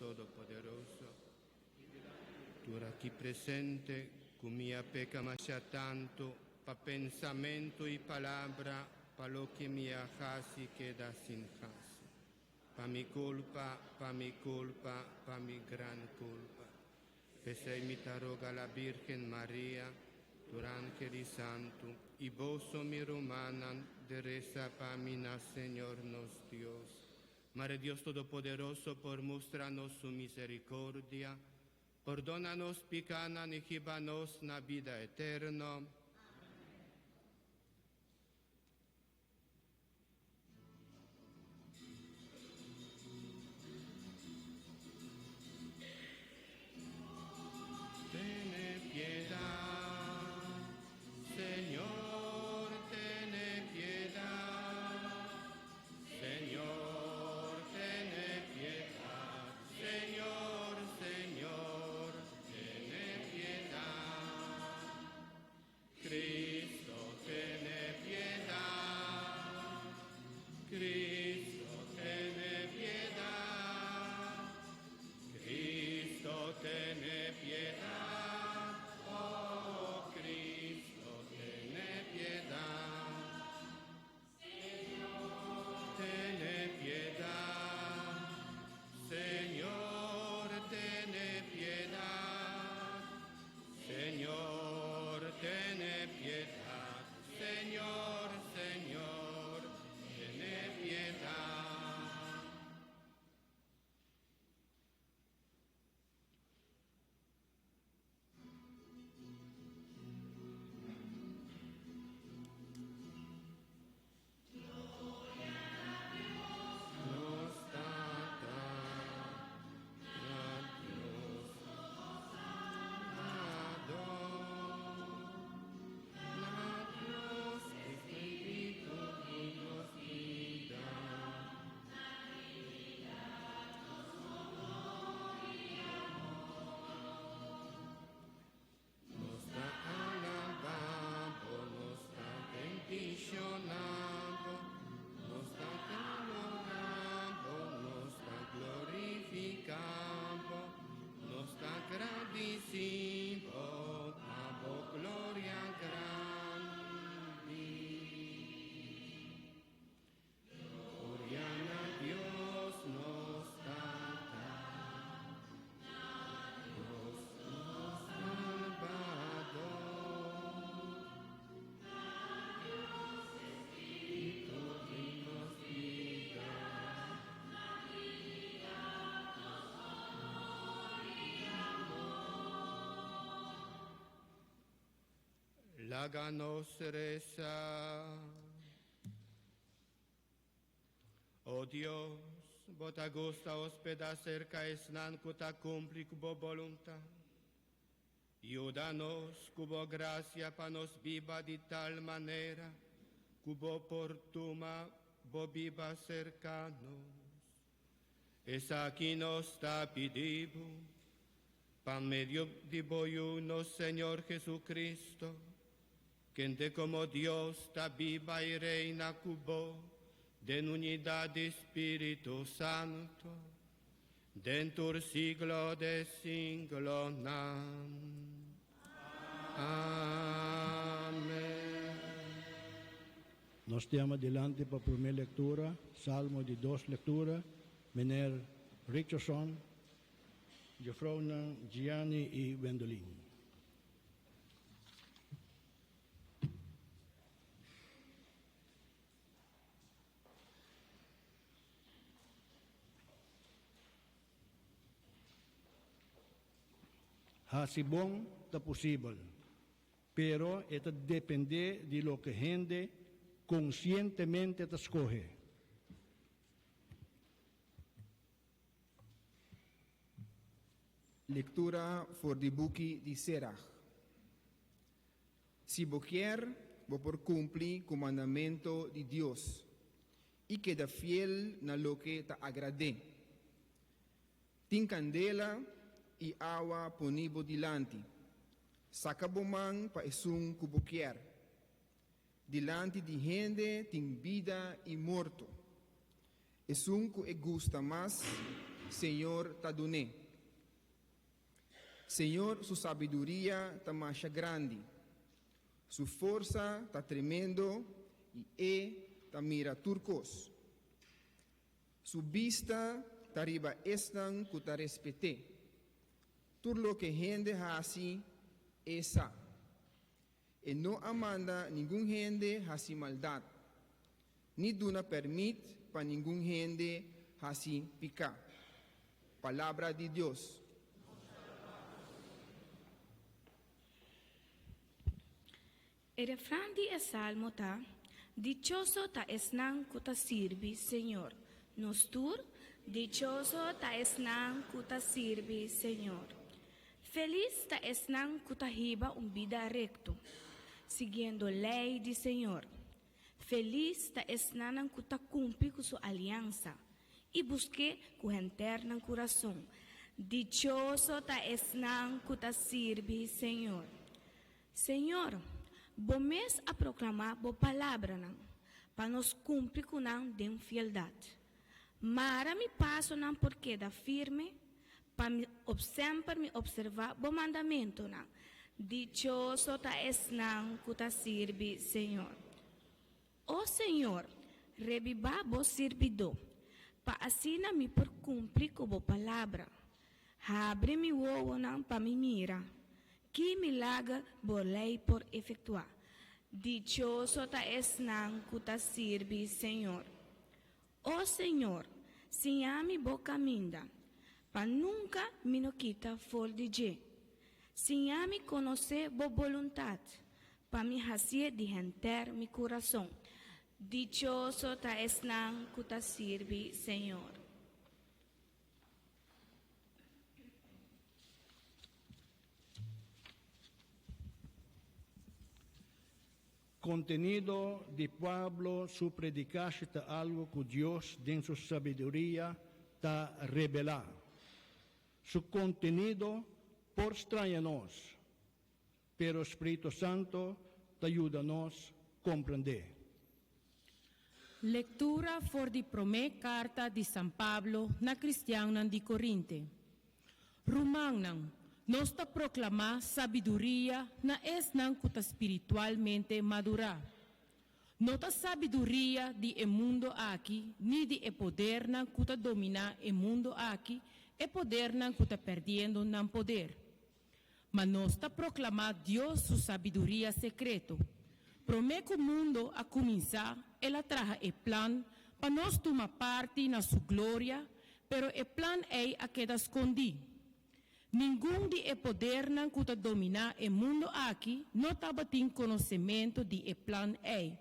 Todopoderoso, tur aki presente, ku mi a peka masha tantu pa pensamentu i palabra, pa loke mi a hasi keda sin hasi. Pa mi kulpa, pa mi kulpa, pa mi gran kulpa. P'esei mi ta roga la Bírgen Maria, tur ángel i santu, i boso mi rumannan, di resa pa mi na Señor nos Dios. Mare Dios Todopoderoso por mustra nos su misericordia, pordona nos picanan y hiba nos na bida eterno. Tene piedad, Señor, tene piedad. Señor, tene piedad. Señor, Señor, tene piedad. Cristo, tene piedad. Cristo, tene piedad. Cristo, tene piedad. Oh, Cristo, tene piedad. Tene piedad. Señor, tene piedad. Señor, tene piedad. Señor, Señor, tene piedad. Nos Tata, na Dios Salbador, na Dios Espíritu di nos bida. Nos ta alabá Bo, nos ta bendishoná Bo, nos ta adorá Bo, nos ta glorifiká Bo, nos ta gradisí Bo pa Bo gloria grandi. Gloria na Dios nos Tata, Dios nos Salbador, Espíritu di nos bida. Laga nos resa. O Dios, Bo ta gusta hospedá serka esnan ku ta kumpli ku Bo boluntat. Yuda nos ku Bo grasia pa nos biba di tal manera ku Bo por tuma Bo biba serka nos. Esaki nos ta pidi Bo pa medio di Bo Yu, nos Señor Jesucristo, kende komo Dios ta biba i reina ku Bo den unidat di Spiritu Santu, den tur siglo de siglonan. Amen. Nos tema dilanti pa promé lektura, Salmo di dos lektura, Mener Richardson, Jufrounan Gianni i Wendolin. Hasi bon ta posibel, pero e ta dependé di loke hende konsientemente ta skohe. Lektura for di buki di Serach. Si bo kier, bo por kumpli ku mandamentu di Dios i keda fiel na loke ta agrad'é. Tin kandela i awa poni bo dilanti. Saka bo man pa esun ku bo kier. Dilanti di hende tin bida i morto. Esun ku e gusta mas, Señor ta dun'é. Señor su sabiduria ta masha grandi, su forsa ta tremendo i e ta mira tur kos. Su bista ta riba esnan ku ta respet'é. Tur loke hende hasi, e sa. E no a manda ningun hende hasi maldat, ni duna pèrmit pa ningun hende hasi piká. Palabra di Dios. E refran di e salmo ta, Dichoso ta esnan ku ta sirbi Señor. Nos tur, Dichoso ta esnan ku ta sirbi Señor. Felis ta esnan ku ta hiba un bida rekto, siguiendo lei di Señor. Felis ta esnannan ku ta kumpli ku su aliansa i busk'é ku henter nan kurason. Dichoso ta esnan ku ta sirbi Señor. Señor, Bo mes a proklamá Bo palabranan, pa nos kumpli ku nan den fieldat. Mara mi pasonan por keda firme, pa mi semper mi opservá Bo mandamentunan. Dichoso ta esnan ku ta sirbi Señor. O Señor, rebibá Bo sirbidó, pa asina mi por kumpli ku Bo palabra. Habri mi wowonan pa mi mira ki milager Bo lei por efektuá. Dichoso ta esnan ku ta sirbi Señor. O Señor, siña mi Bo kaminda, pa nunka mi no kita for di dje. Siña mi konosé Bo boluntat, pa mi hasié di henter mi kurason. Dichoso ta esnan ku ta sirbi Señor. Contenido di Pablo su predicashi ta algo cu Dios den su sabiduria ta rebela. Su contenido por straña nos, pero Spirito Santo ta yuda nos comprende. Lectura for di promé carta di San Pablo na cristiannan di Corinte. Rumannan, nos ta proklamá sabiduria na esnan ku ta spiritualmente madurá. No ta sabiduria di e mundo aki ni di e podernan ku ta dominá e mundo aki, e podernan ku ta pèrdiendo nan poder. Ma nos ta proklamá Dios su sabiduria sekreto. Promé ku mundo a kuminsá, el a traha e plan pa nos tuma parti na su gloria, pero e plan ei a keda skondí. Ningun di e podernan ku ta dominá e mundo aki no tabatin konosementu di e plan ei.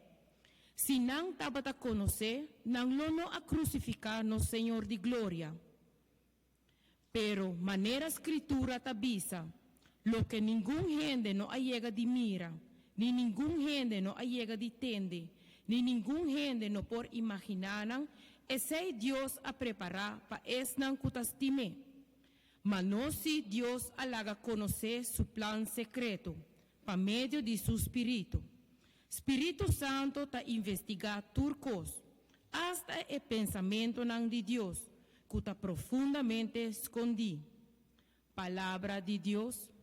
Si nan tabata konosé, nan lo no a krusifiká nos Señor di gloria. Pero, manera Skritura ta bisa, Loke ningun hende no a yega di mira, ni ningun hende no a yega di tende, ni ningun hende no por imaginá nan, esei Dios a prepará pa esnan ku ta stim'é. Ma nos sí Dios a laga konosé su plan sekreto, pa medio di su spiritu. Spiritu Santo ta investigá tur kos, asta e pensamentunan di Dios, ku ta profundamente skondí. Palabra di Dios.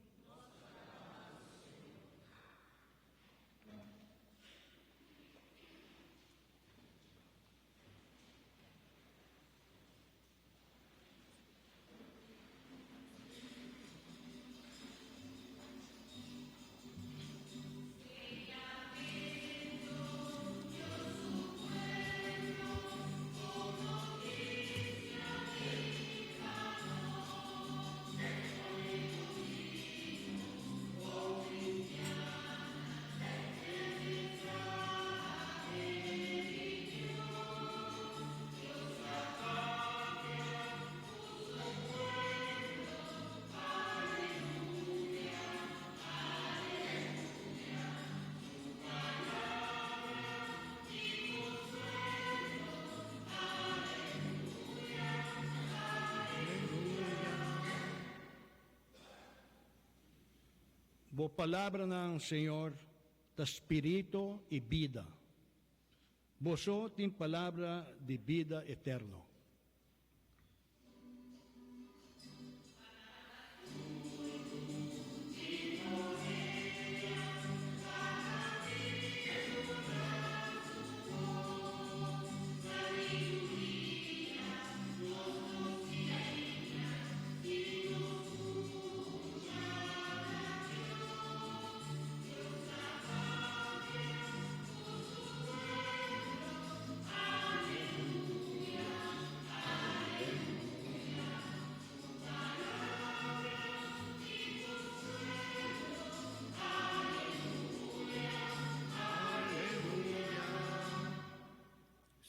Bo palabranan, Señor, ta spirito i bida. Boso tin palabra di bida eterno.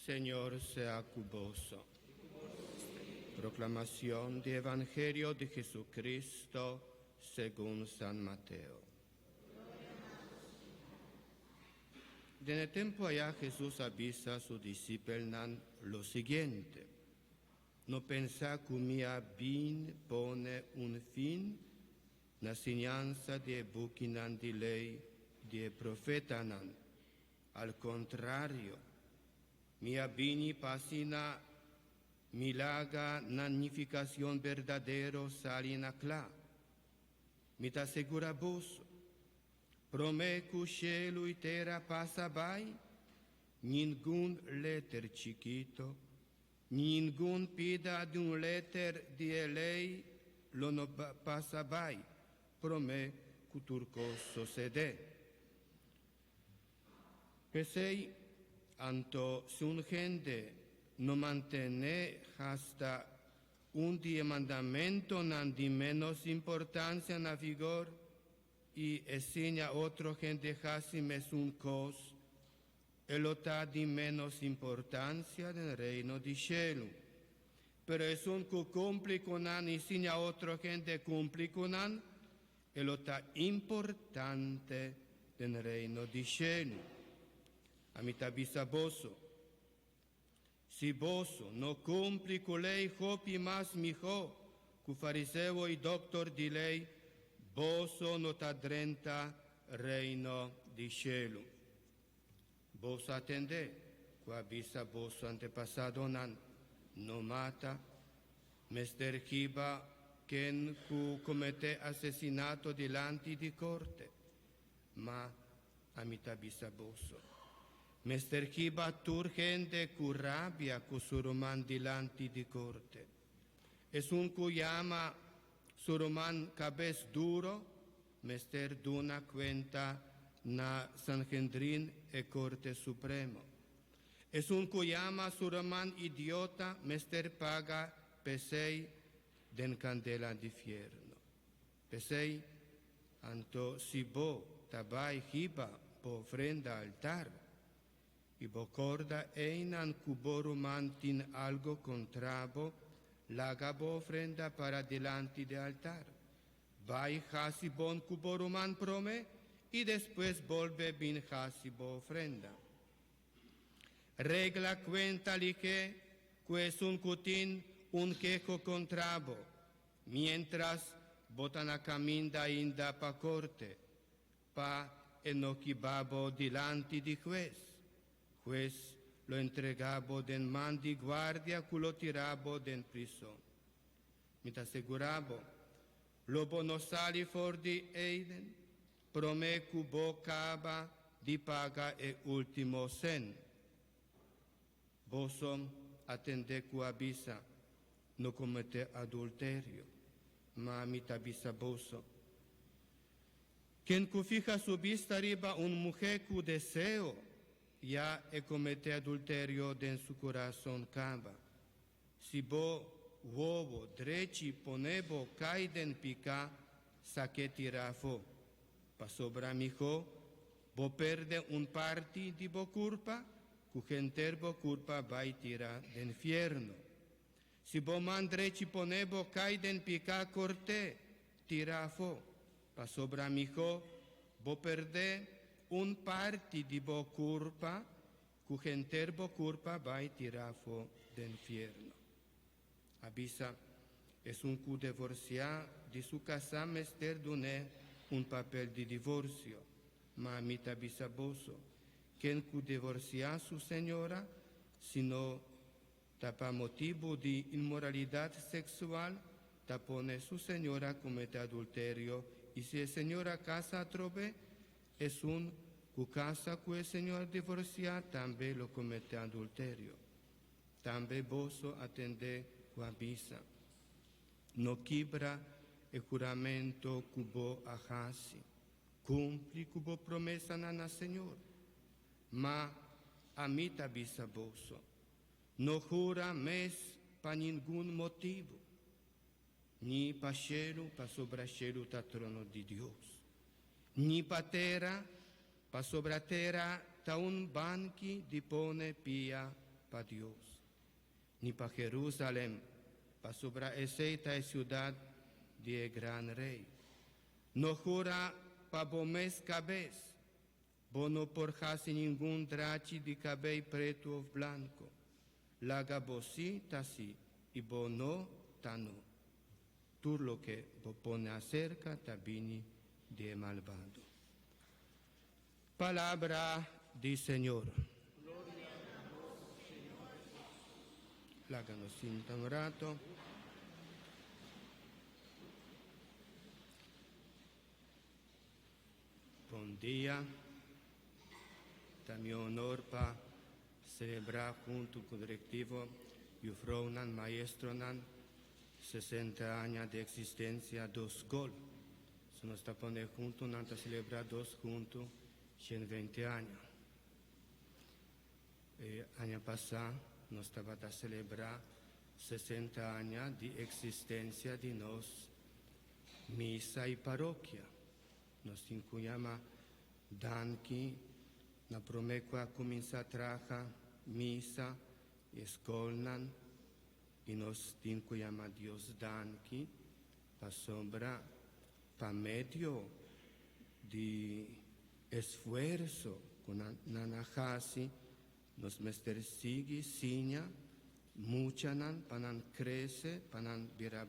Señor sea ku boso. Proclamación del Evangelio de Jesucristo según San Mateo. Den e tempo aya Jesús a bisa su disipelnan lo siguiente: No pensa ku mi a bin pone un fin na siñansa di e bukinan di lei di e profetanan. Al kontrario, mi a bini pa asina mi laga nan nifikashon berdadero sali na kla. Mi ta sigurá boso, promé ku shelu i tera pasa bai, ningun lèter chikitu, ningun pida di un lèter di e lei lo no pasa bai, promé ku tur kos susedé. P'esei, anto si un hende no mantené asta un di e mandamentunan di ménos importansia na vigor i e siña otro hende hasi mesun kos, e lo ta di ménos importansia den reino di shelu. Pero esun ku kumpli ku nan i siña otro hende kumpli ku nan, e lo ta importante den reino di shelu. Ami ta bisa boso, si boso no kumpli ku lei hopi mas mihó ku fariseo i dòktor di lei, boso no ta drenta reino di shelu. Boso a tende ku a bisa boso antepasadonan, no mata, mester hiba ken ku kometé asesinato dilanti di korte. Ma ami ta bisa boso, mester hiba tur hende ku rabia ku su ruman dilanti di korte. Esun ku yama su ruman kabes duru, mester duna kuenta na Sanhendrin, e korte supremo. Esun ku yama su ruman idiota, mester paga p'esei den kandela di fièrnu. P'esei, anto si bo ta bai hiba bo ofrenda altar, i bo kòrda einan ku bo ruman tin algu kontra bo, laga bo ofrenda para dilanti di altar. Bai hasi bon ku bo ruman promé i despues bolbe bin hasi bo ofrenda. Regla kuenta lihé ku esun ku tin un keho kontra bo, miéntras bo ta na kaminda ainda pa korte, pa e no hiba bo dilanti di hues. Hues lo entregá bo den man di guardia ku lo tira bo den prizòn. Mi ta sigurá bo, lo bo no sali for di eiden, promé ku bo kaba di paga e último sèn. Boso a tende ku a bisa, no kometé adulterio. Ma mi ta bisa boso, ken ku fiha su bista riba un muhé ku deseo, ya a kometé adulterio den su kurason kaba. Si bo wowo drechi pone bo kai den piká, sak'é tira afó. Pasobra mihó bo pèrdè un parti di bo kurpa, ku henter bo kurpa bai tira den fièrnu. Si bo man drechi pone bo kai den piká, kòrt'é, tira afó. Pasobra mihó bo pèrdè un parti di bo kurpa, ku henter bo kurpa bai tira afó den fièrnu. A bisa, esun ku divorsiá di su kasá mester dun'é un papel di divorsio. Ma mi ta bisa boso, ken ku divorsiá su señora, si no ta pa motibu di inmoralidat seksual, ta pone su señora kometé adulterio, i si e señora kasa atrobe, esun ku kasa ku e señora divorsiá tambe lo kometé adulterio. Tambe boso a tende ku a bisa, No kibra e huramentu ku bo a hasi, kumpli ku bo promesanan na Señor. Ma ami ta bisa boso, no hura mes pa ningun motibu, ni pa shelu, pasobra shelu ta trono di Dios, ni pa tera, pasobra tera ta un banki di pone pia. pa Dios, ni pa Jerusalem, pasobra esei ta e siudat di e gran Rei. No hura pa bo mes kabes, bo no por hasi ningun drachi di kabei pretu òf blanku. Laga bo sí ta sí i bo no ta no. Tur loke bo pone aserka ta bini di e malbado. Palabra di Señor. Laga nos sinta un rato. Bon dia. Ta mi honor pa celebra hunto cu directivo, juffrouwnan, maestronan, 60 aña di existencia dos scol. Si nos ta pone hunto, nan ta celebra dos hunto 120 aña. E aña pasa nos tabata celebra 60 aña di existencia di nos misa y parokia. Nos tin cu yama danki na prome cu a cuminsa traha misa y scolnan y nos tin cu yama Dios danki pasobra pa medio di esfuerso cu nan a haci nos mester sigui siña muchanan pa nan crece, pa nan bira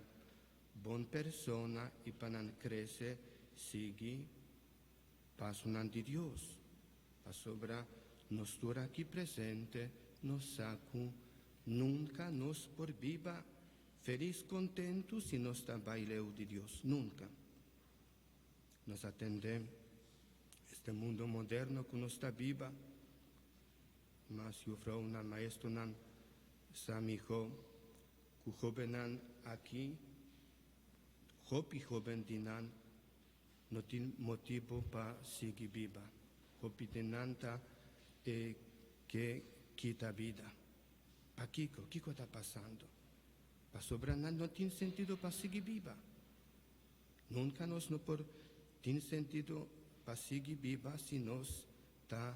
bon persona y pa nan crece sigui pasonan di Dios. Pasobra nos tur aki presente nos sa cu nunca nos por biba feliz contento si nos ta bay leu di Dios. Nunca. Nos a tende este mundo moderno cu nos ta biba, mas juffrouwnan, maestronan sa miho cu hobennan aki, hopi hoben di nan no tin motibo pa sigui biba. Hopi di nan ta e ke kita bida. Pakico? Kico ta pasando? Pasobra nan no tin sentido pa sigui biba. Nunca nos no por tin sentido pa sigui biba si nos ta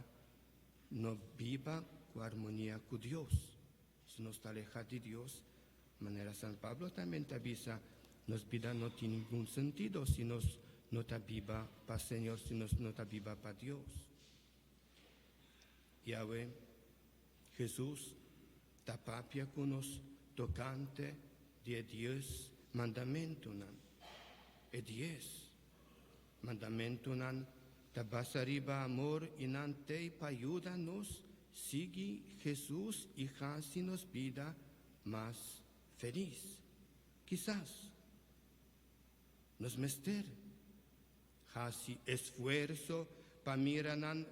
no biba cu armonia cu Dios. Si nos ta aleha di Dios, manera San Pablo tambe ta bisa, nos bida no tin ningun sentido si nos no ta biba pa Señor, si nos no ta biba pa Dios. Yahweh, Jesus ta papia cu nos tocante di e dies mandamentonan. E dies mandamentonan ta basa riba amor y nan t'ey pa yuda nos sigui Jesus y haci nos bida mas felis. Kisas nos mester haci esfuerso pa mira nan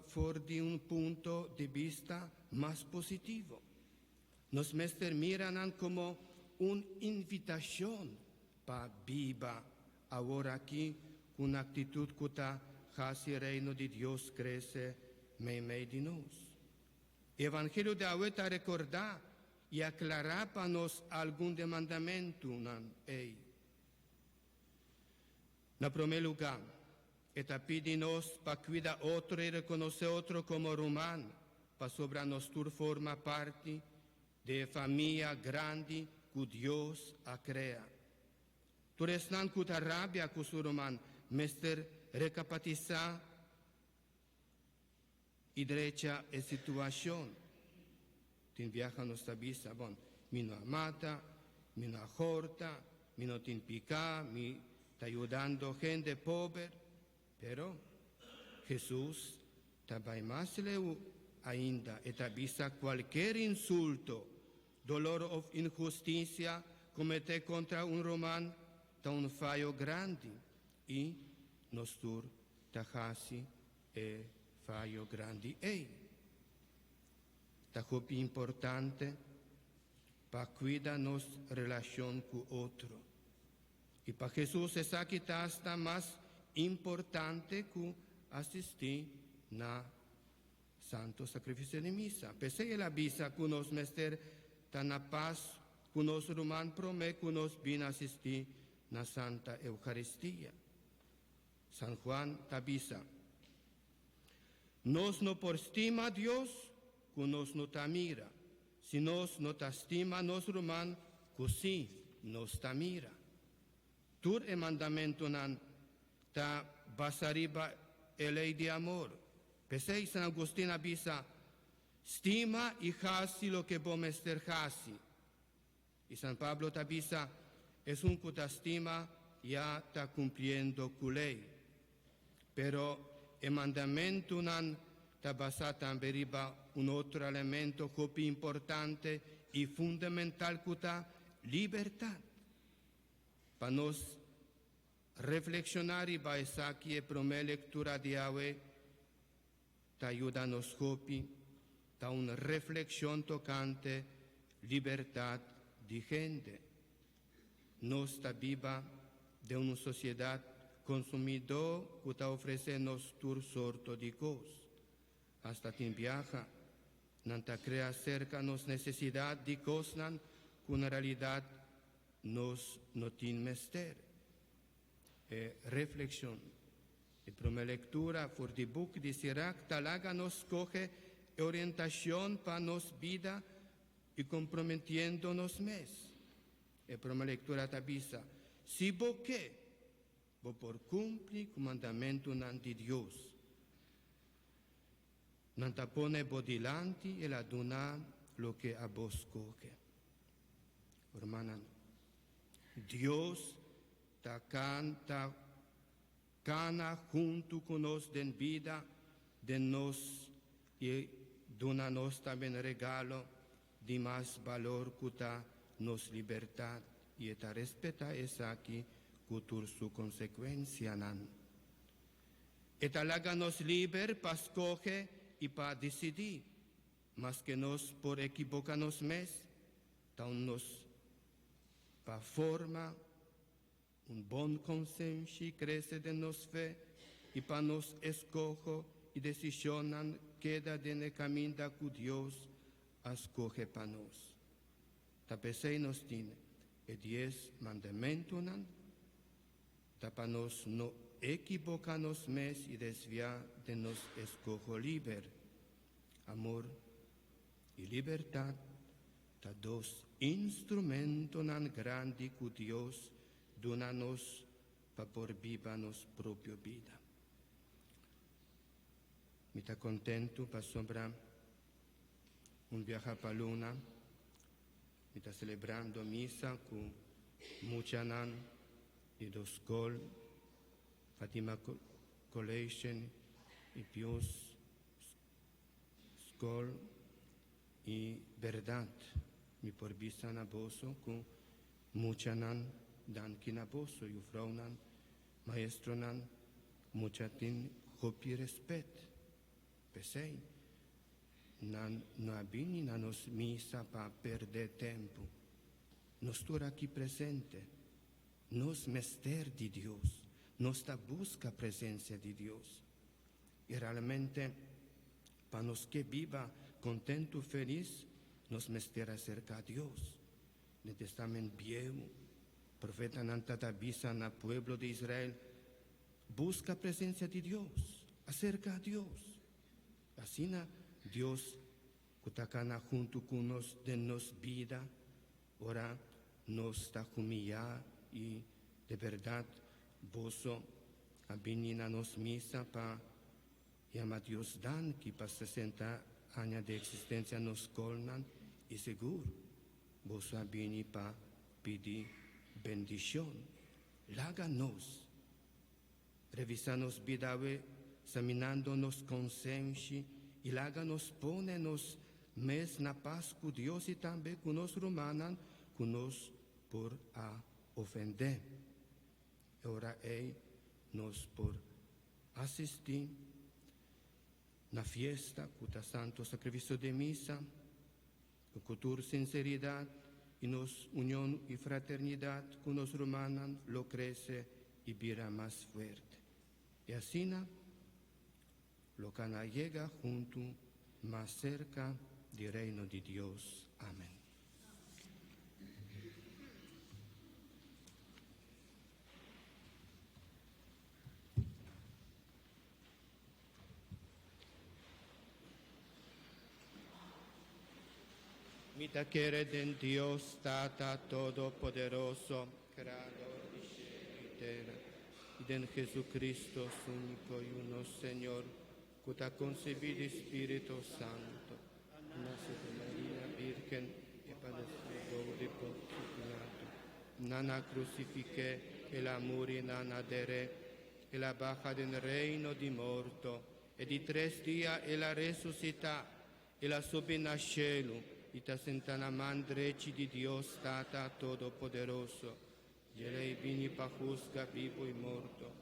for di un punto di bista mas positivo. Nos mester mira nan como un invitacion pa biba awor aki cu un actitud cu ta haci Reino di Dios crece meimei di nos. Evangelio di awe ta recorda y aclara pa nos algun di mandamentonan ey. Na prome luga, e ta pidi nos pa cuida otro y reconoce otro como ruman, pasobra nos tur forma parti di e famia grandi cu Dios a crea. Tur esnan cu ta rabia cu su ruman mester recapatisa y drecha e situacion. Tin biaha nos ta bisa, bon, mi no a mata, mi no a horta, mi no tin pica, mi ta yudando hende pober. Pero Jesus ta bay mas leu ainda, e ta bisa cualkier insulto, dolor of inhusticia comete contra un ruman ta un fayo grandi y nos tur ta haci e fayo grandi ey. Ta hopi importante pa cuida nos relacion cu otro. Y pa Jesus esaki ta hasta mas importante cu asisti na Santo Sacrificio di Misa. P'esey el a bisa cu nos mester ta na paz cu nos ruman prome cu nos bin asisti na Santa Eucaristia. San Juan ta bisa, Nos no por stima Dios cu nos no ta mira. si nos no ta stima nos ruman ku sí nos ta mira. Tur e mandamentunan ta basá riba e lei di amor. P'esei San Agustin a bisa, Stima i hasi loke bo mester hasi. I San Pablo ta bisa, Esun ku ta stima ya ta kumpliendo ku lei. Pero e mandamentunan ta basá tambe riba un otro elemento hopi importante i fundamental ku ta libertat. Pa nos reflekshoná riba esaki e promé lektura di awe ta yuda nos hopi, ta un reflekshon tokante libertat di hende. Nos ta biba den un sosiedat konsumidó ku ta ofresé nos tur sorto di kos. Asta tin biaha, nan ta krea serka nos nesesidat di kosnan ku na realidat nos no tin mester. E reflekshon. E promé lektura for di buk di Sirach ta laga nos skohe e orientashon pa nos bida i komprometiendo nos mes. E promé lektura ta bisa, Si bo ke, bo por kumpli ku mandamentunan di Dios. Nan ta pone bo dilanti, el a duna loke abo skohe. Rumannan, Dios ta kanta kana huntu ku nos den bida, den nos i duna nos tambe regalo di mas balor ku ta nos libertat i e ta respetá esaki ku tur su konsekuensianan. E ta laga nos liber pa skohe i pa disidí, maske nos por ekiboká nos mes, ta un nos pa forma un bon konsenshi krese den nos fe i pa nos eskoho i desishonnan keda den e kaminda ku Dios a skohe pa nos. Ta p'esei nos tin e dies mandamentunan, ta pa nos no ekiboká nos mes i desviá den nos eskoho liber. Amor i libertat ta dos instrumentonan grandi ku Dios duna nos pa por biba nos propio bida. Mi ta kontentu pasobra un biaha pa luna mi ta selebrando misa ku muchanan di dos skol, Fatima College i Pius Skol. I bèrdat mi por bisa na boso ku muchanan danki na boso, yufrounan, maestronan, mucha tin hopi rèspèt. P'esei, nan no a bini na nos misa pa pèrdè tempu. Nos tur aki presente, nos mester di Dios, nos ta buska presensia di Dios. I realmente, pa nos ke biba kontentu felis, nos mester aserká Dios. Den Testament Bieu, profetanan ta ta bisa na pueblo di Israel, Buska presensia di Dios, aserká Dios. Asina Dios ku ta kana huntu ku nos den nos bida, ora nos ta humiyá i de bèrdat boso a bini na nos misa pa Yama Dios danki pa 60 aña di eksistensia nos skolnan i sigur boso a bini pa pidi bendishon. Laga nos revisá nos bida awe saminando nos konsenshi i laga nos pone nos mes na pas ku Dios i tambe ku nos rumannan ku nos por a ofendé. E ora ei nos por Asistí na fiesta ku ta Santo Sakrifisio di Misa ku tur sinseridat i nos union i fraternidat ku nos rumannan lo krese i bira mas fuerte. I asina lo kana yega huntu mas serka di Reino di Dios. Amen. Mi ta kere den Dios Tata Todopoderoso, Creador di shelu i tera, i den Jesucristo, su único Yu, nos Señor, ku ta konsebí di Spiritu Santu, a nase di Maria Bírgen i a padesé bou di Pontio Pilato. Nan a krusifik'é, el a muri, nan a der'é, el a baha den reino di morto, e di tres dia el a resusitá, El a subi na shelu i ta sentá na man drechi di Dios Tata Todopoderoso. Djel ei bini pa husga bibu i morto.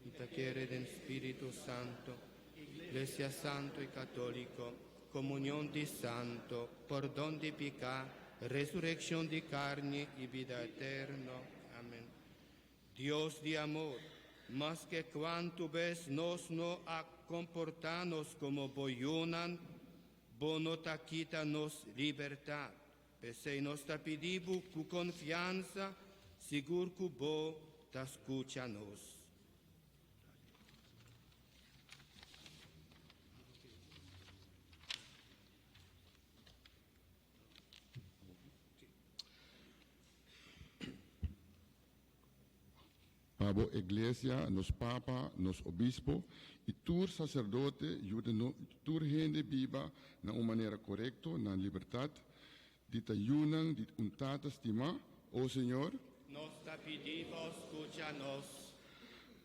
Mi ta kere den Spiritu Santo, Iglesia Santo i Katóliko, komunion di santo, pordon di piká, resurekshon di karni i bida eterno. Amen. Dios di amor, maske kuantu bes nos no a komportá nos komo bo yunan, bo no ta kita nos libertat. P'esei nos ta pidi bo ku konfiansa, sigur ku bo ta skucha nos. Pa bo Iglesia, nos Papa, nos Obispo i tur saserdote yuda no tur hende biba na un manera korekto na libertat di ta yunan di un Tata stimá, O Señor. Nos ta pidi bo skucha nos.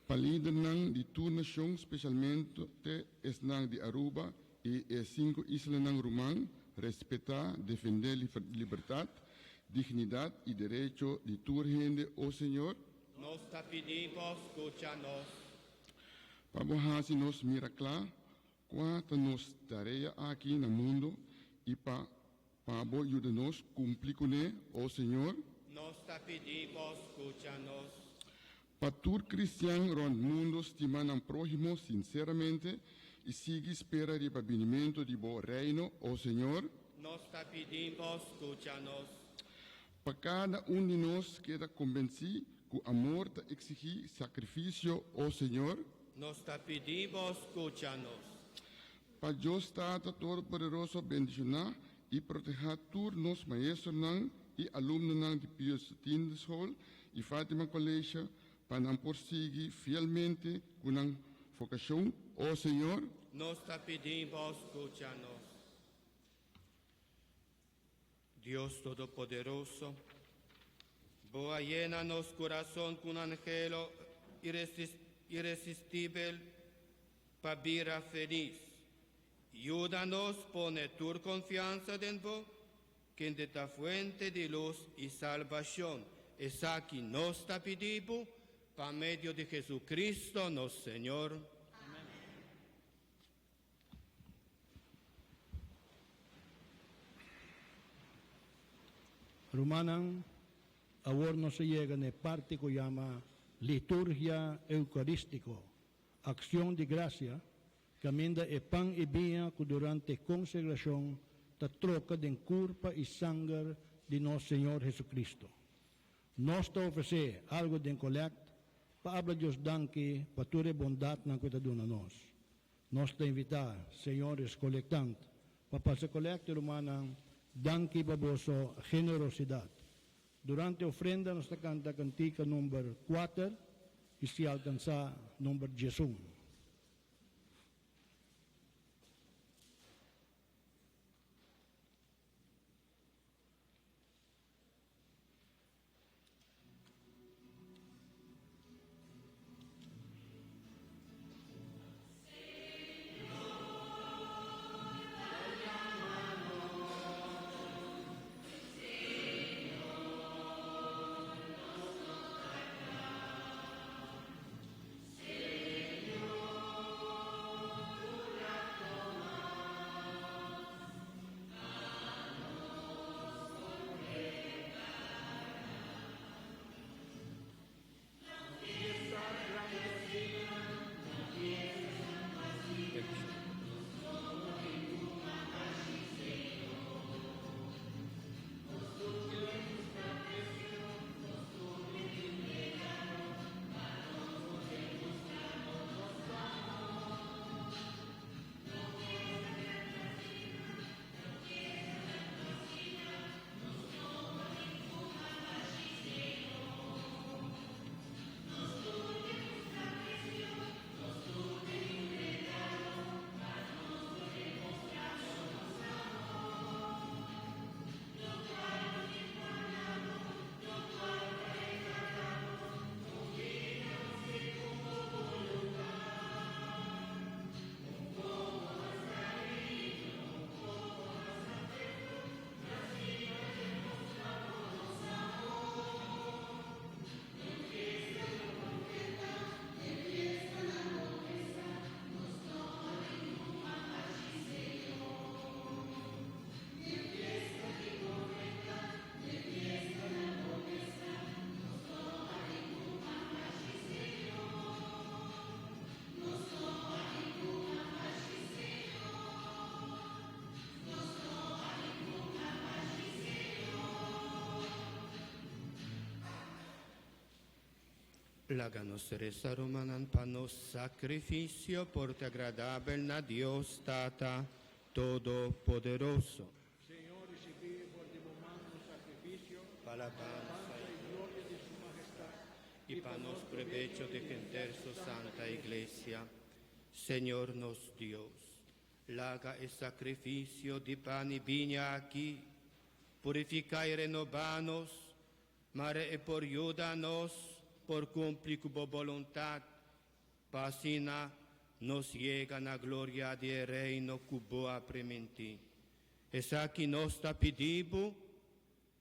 Pa lidernan di tur nashon, speshalmente esnan di Aruba i e sinku islanan ruman, respetá, defendé libertat, dignidat i derecho di tur hende, O Señor. Nos ta pidi Bo, skucha nos. Pa Bo hasi nos mira kla kua ta nos tarea aki na mundu i pa pa Bo yuda nos kumpli kuné, O Señor. Nos ta pidi Bo, skucha nos. Pa tur kristian rònt mundu stima nan próhimo sinseramente i sigui spera riba binimentu di Bo Reino, O Señor. Nos ta pidi Bo, skucha nos. Pa kada un di nos keda kombensí ku amor ta eksigí sakrifisio, O Señor. Nos ta pidi Bo, skucha nos. Pa Dios Tata Todopoderoso bendishoná i protehá tur nos maestronan i alumnonan di Pius X School i Fatima College pa nan por sigui fielmente ku nan vokashon, O Señor. Nos ta pidi Bo, skucha nos. Dios Todopoderoso, Bo a yena nos kurason ku un anhelo iresistibel pa bira felis. Yuda nos pone tur konfiansa den Bo, kende ta fuente di lus i salbashon. Esaki nos ta pidi Bo pa medio di Jesucristo nos Señor. Rumannan, awor nos a yega na e parti ku yama Liturgia Eukarístiko, Akshon di Grasia, kaminda e pan i biña ku durante konsegrashon ta troka den kurpa i sanger di nos Señor Jesucristo. Nos ta ofresé algu den kolèkt pa abla Dios danki pa tur e bondatnan ku e ta duna nos. Nos ta invitá señores kolektant pa pasa kolèkte rumannan danki pa boso generosidat. Durante ofrenda nos ta kanta kantika number kuater i si alkansá number diesun. Laga nos resa rumannan pa nos sacrificio por ta agradabel na Dios Tata Todopoderoso. Señor ricibí for di bo man nos sacrificio, Pa alabansa y gloria di su Majestad, y pa nos probecho di henter su Santa Iglesia. Señor nos Dios, laga e sacrificio di pan y biña aki purifica y renoba nos, mare e por yuda nos por cumpli cu bo boluntad, pa asina nos yega na gloria di e Reino cu bo a priminti. Esaki nos ta pidi bo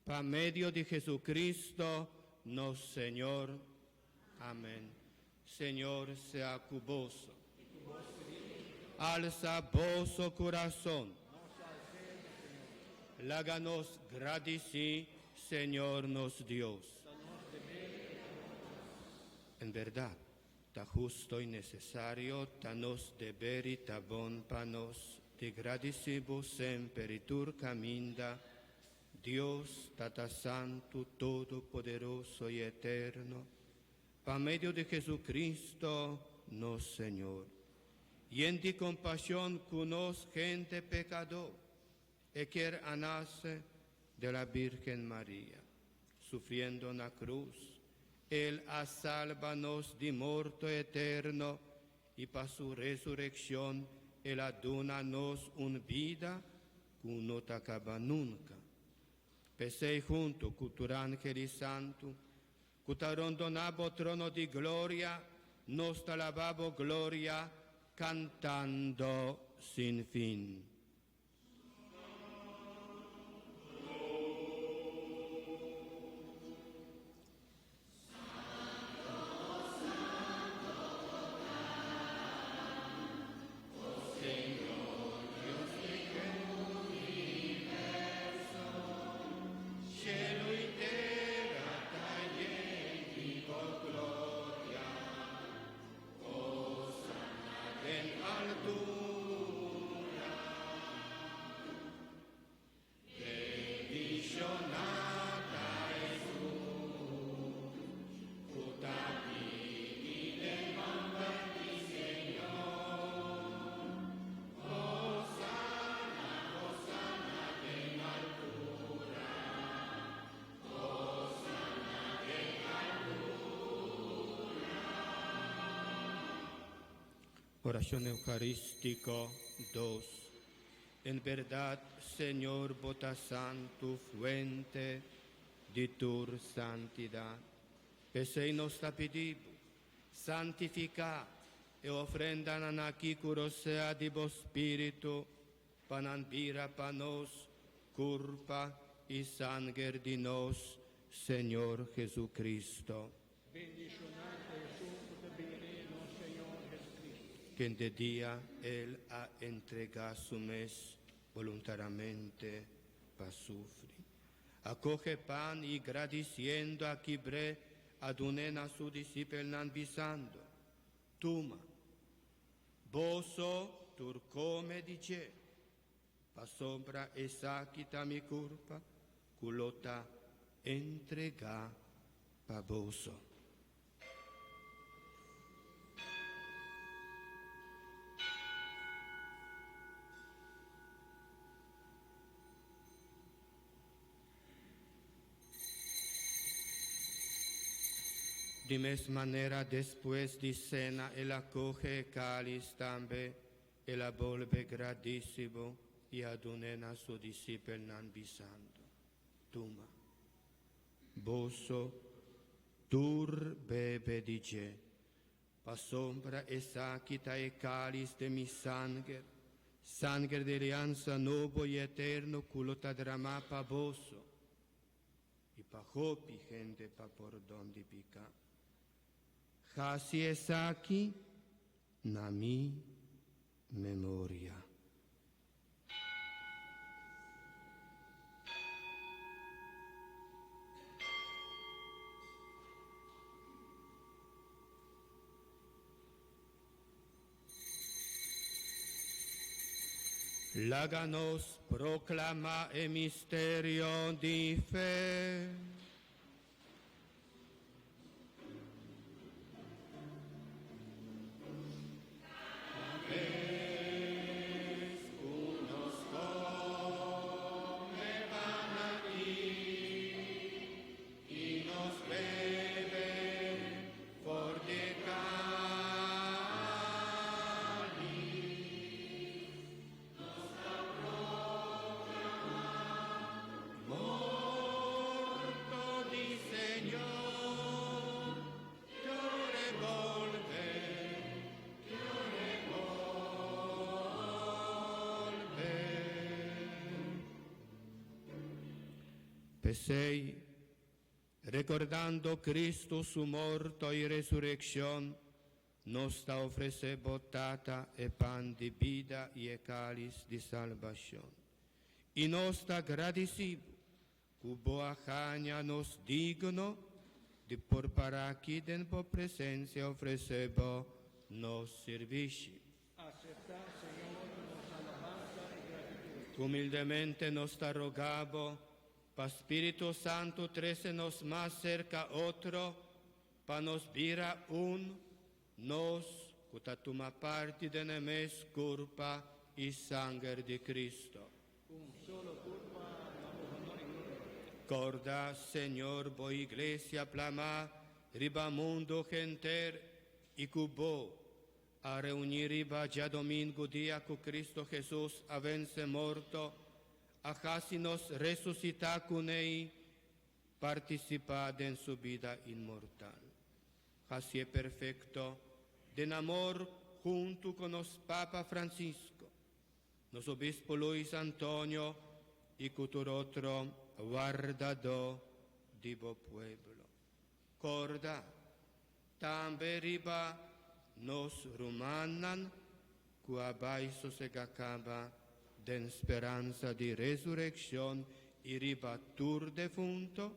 pa medio di Jesucristo nos Señor. Amen. Señor sea cu boso. Alsa boso curason. Laga nos gradici Señor nos Dios. En berdad, ta husto y necesario, ta nos deber y ta bon pa nos di gradici bo semper y tur caminda, Dios, Tata Santo, Todopoderoso y Eterno, pa medio di Jesucristo, nos Señor. Yen di compasion cu nos hende pecador, e kier a nace de la Virgen Maria. Sufriendo na cruz, El a salba nos di morto eterno y pa su resureccion El a duna nos un bida cu no ta caba nunca. P'esey hunto cu tur angel y santo cu ta rondona bo trono di gloria, nos ta laba bo gloria cantando sin fin. Oracion Eucaristico 2. En berdad, Señor, bo ta santo, fuente di tur santidad. P'esey nos ta pidi bo, santifica e ofrendanan aki cu rosea di bo Spiritu, pa nan bira pa nos curpa y sanger di nos Señor Jesucristo. Bendishoná ta esun ku ta bini nos Señor Jesucristo. Kende dia El a entregá Su mes boluntaramente pa sufri. A kohe pan i gradisiendo a kibr'é a dun'é na Su disipelnan bisando, Tuma, boso tur kome di dje, pasobra esaki ta mi kurpa ku lo ta entregá pa boso. Di mes manera despues di sena el a kohe e kalis tambe, el a bolbe gradisibo i a dun'é na su disipelnan bisando, Tuma, boso tur bebe di dje, pasobra esaki ta e kalis di mi sanger, sanger di aliansa nobo i eterno ku lo ta dramá pa boso i pa hopi hende pa pordon di piká. Hasi esaki na mi memoria. Laga nos proclama e misterio di fe. P'esei, rekordando Kristu su morto i resurekshon, nos ta ofresé Bo, Tata, e pan di bida i e kális di salbashon. I nos ta gradisí Bo ku Bo a haña nos digno di por para aki den Bo presensia ofresé Bo nos sirbishi. Aceptá, Señor, nos alabansa i gratitud. Humildemente nos ta rogá Bo pa Spiritu Santu trese nos mas serka otro, pa nos bira un, nos ku ta tuma parti den e mes kurpa i sanger di Cristo. Un solo kurpa na bo honor i gloria. Korda, Señor, bo Iglesia plamá riba mundu henter i ku bo a reuní riba djadomingu dia ku Cristo Jesus a vense morto, a hasi nos resusitá kuné i partisipá den su bida inmortal. Hasié perfekto den amor huntu ku nos Papa Francisco, nos Obispo Luis Antonio i ku tur otro wardadó di bo pueblo. Kòrda tambe riba nos rumannan ku a bai sosegá kaba den speransa di resurekshon i riba tur defunto,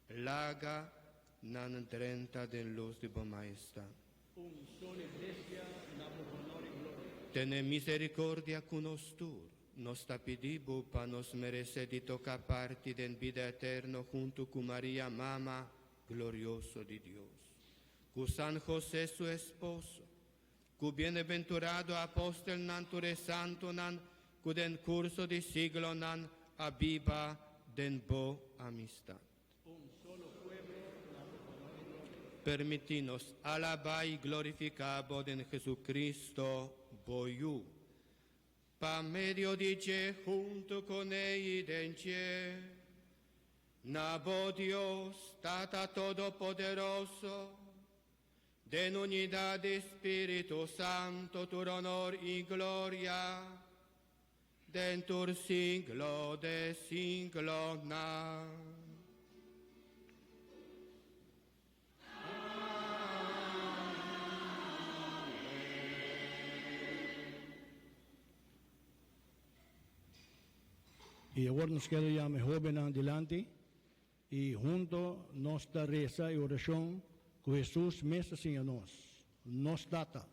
laga nan drenta den lus di bo Maestat. Un solo Iglesia na bo honor i gloria. Tene misericordia ku nos tur. Nos ta pidi bo pa nos meresé di toka parti den bida eterno huntu ku Maria, Mama glorioso di Dios, ku San José su esposo, ku bienaventurado apostelnan tur e santunan ku den kurso di siglonan a biba den bo amistat. Permití nos alabá i glorifiká bo den Jesucristo, bo Yu. Pa medio di dje, huntu kuné i den dje, na bo Dios, Tata Todopoderoso, den unidat di Spiritu Santo tur honor i gloria, den tur siglo de siglonan. I awor nos kere yama e hóbennan dilanti i hunto nos ta resa e orashon ku Hesus mes a siña nos, Nos Tata.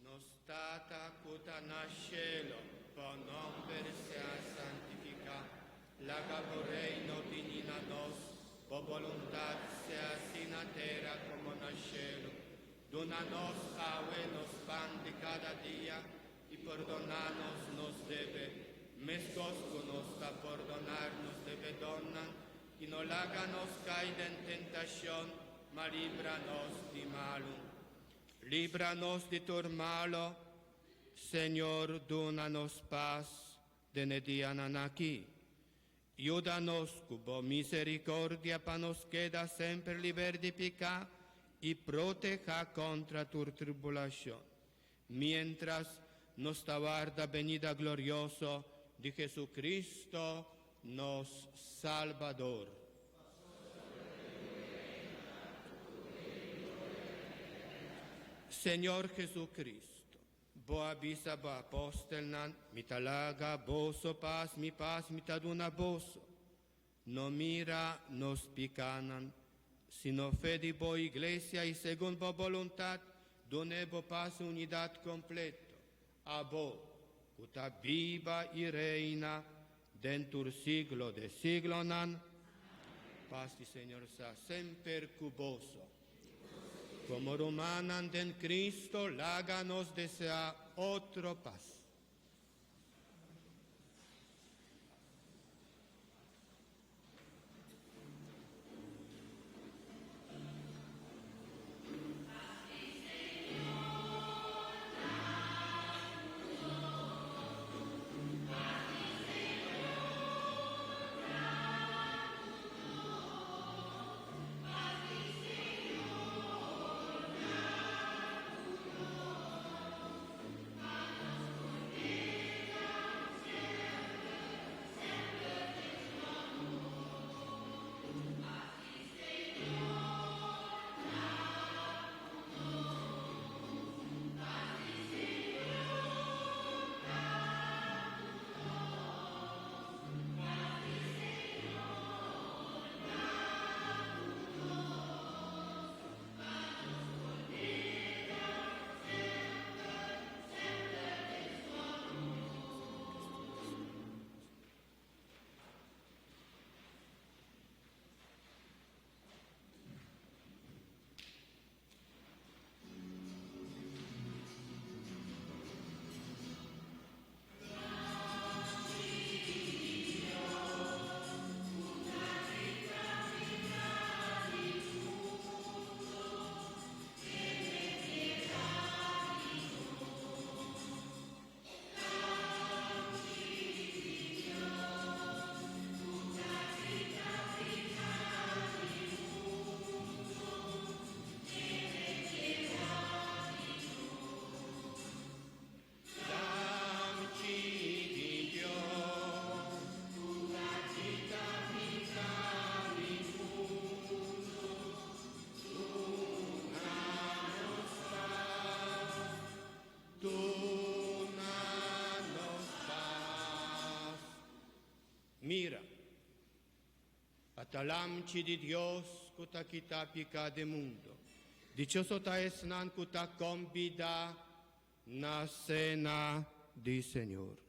Nos Tata ku ta na shelu, bo nòmber sea santifiká. Laga bo Reino bini na nos. Bo boluntat sea así na tera komo na shelu. Duna nos awe nos pan di kada dia, i pordoná nos nos debe, meskos ku nos ta pordonar nos debedónan, i no laga nos kai den tentashon, ma libra nos di malu. Libra nos di tur malo, Señor, duna nos pas den e dianan aki. Yuda nos ku bo misericordia pa nos keda semper liber di piká i protehá kontra tur tribulashon, miéntras nos ta warda benida glorioso di Jesucristo, nos Salbador. Señor Jesucristo, bo a bisa bo apòstelnan, Mi ta laga boso pas, mi pas mi ta duna boso. No mira nos pikánan, sino fe di bo iglesia i segun bo boluntat dun'é bo pas i unidat kompleto. Abo, ku ta biba i reina den tur siglo de siglonan. Pas di Señor sa semper ku boso. Komo rumannan den Cristo, laga nos deseá otro pas. Ata Lamchi di Dios ku ta kita piká di mundu. Dichoso ta esnan ku ta kombidá na sena di Señor.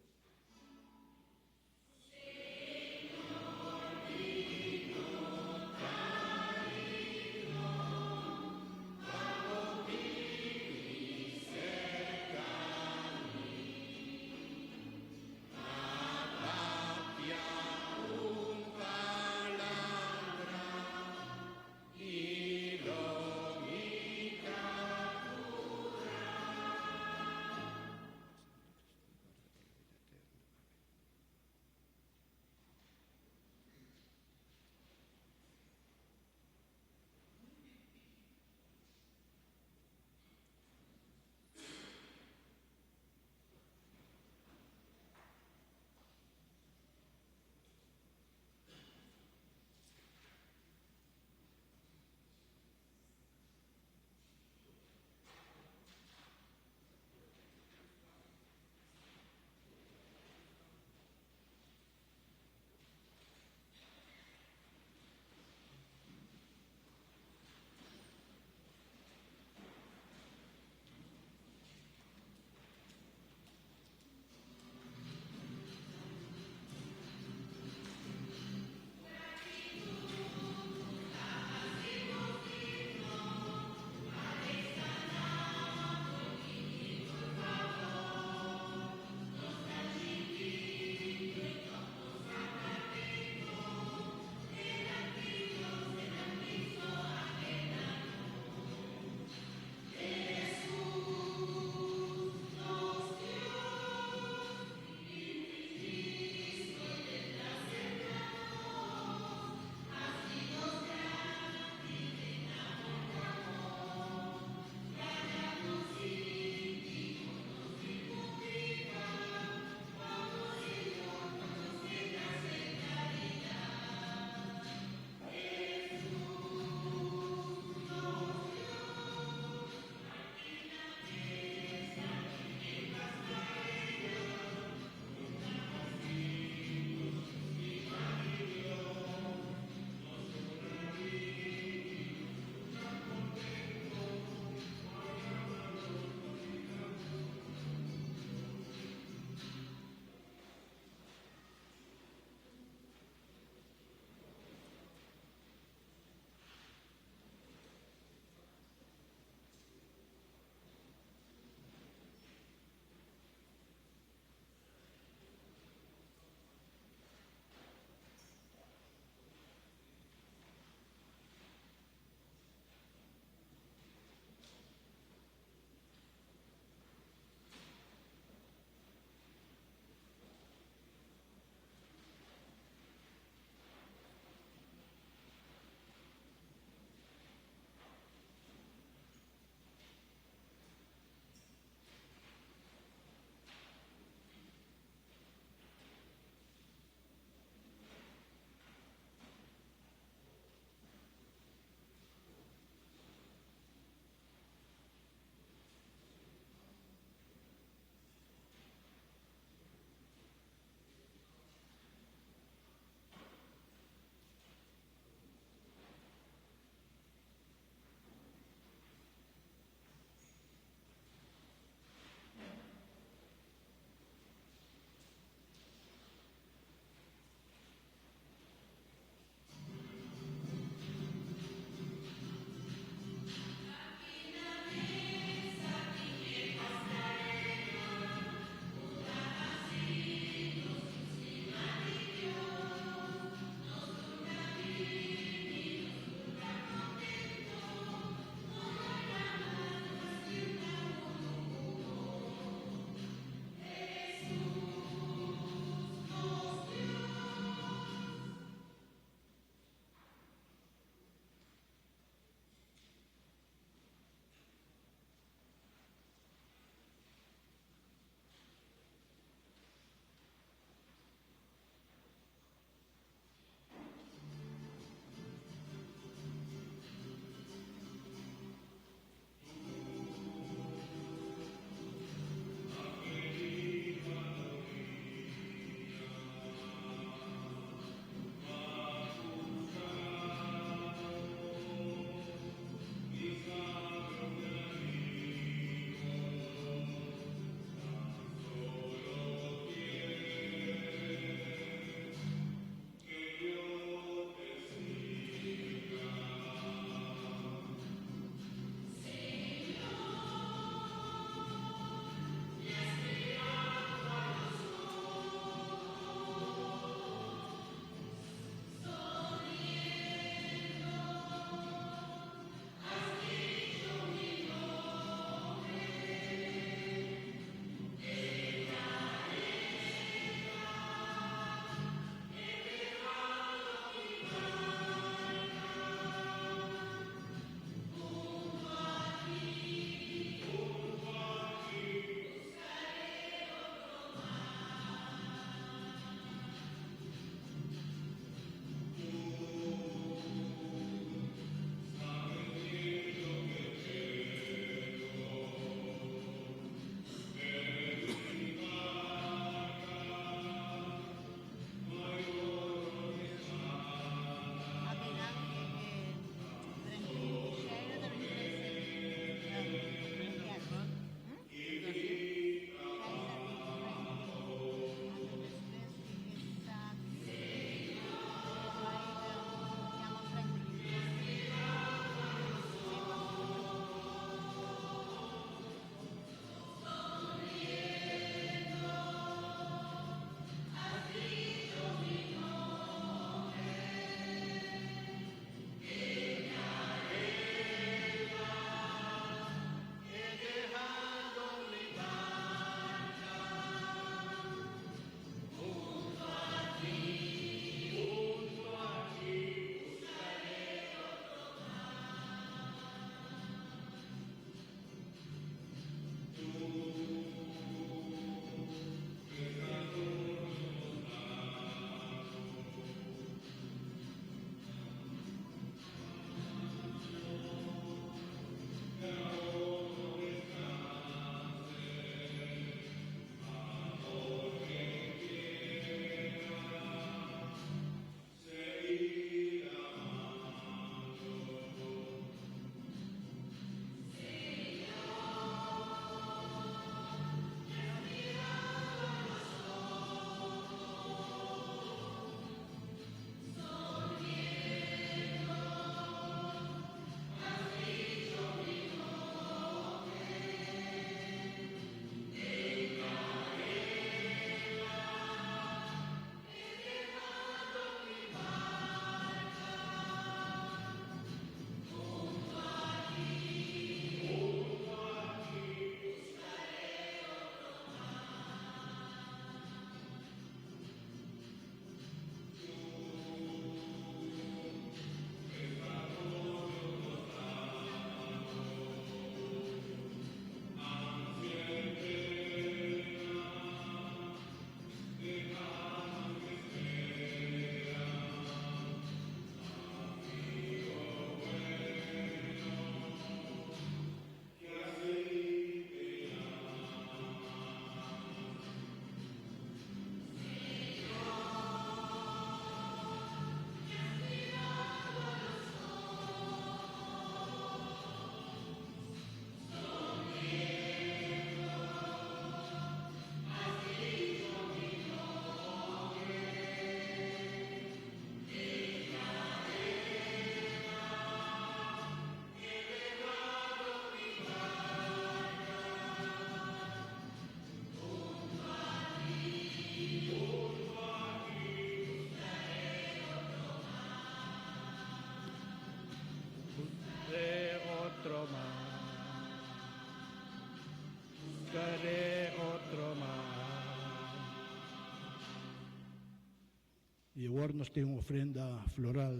Awor nos tin un ofrenda floral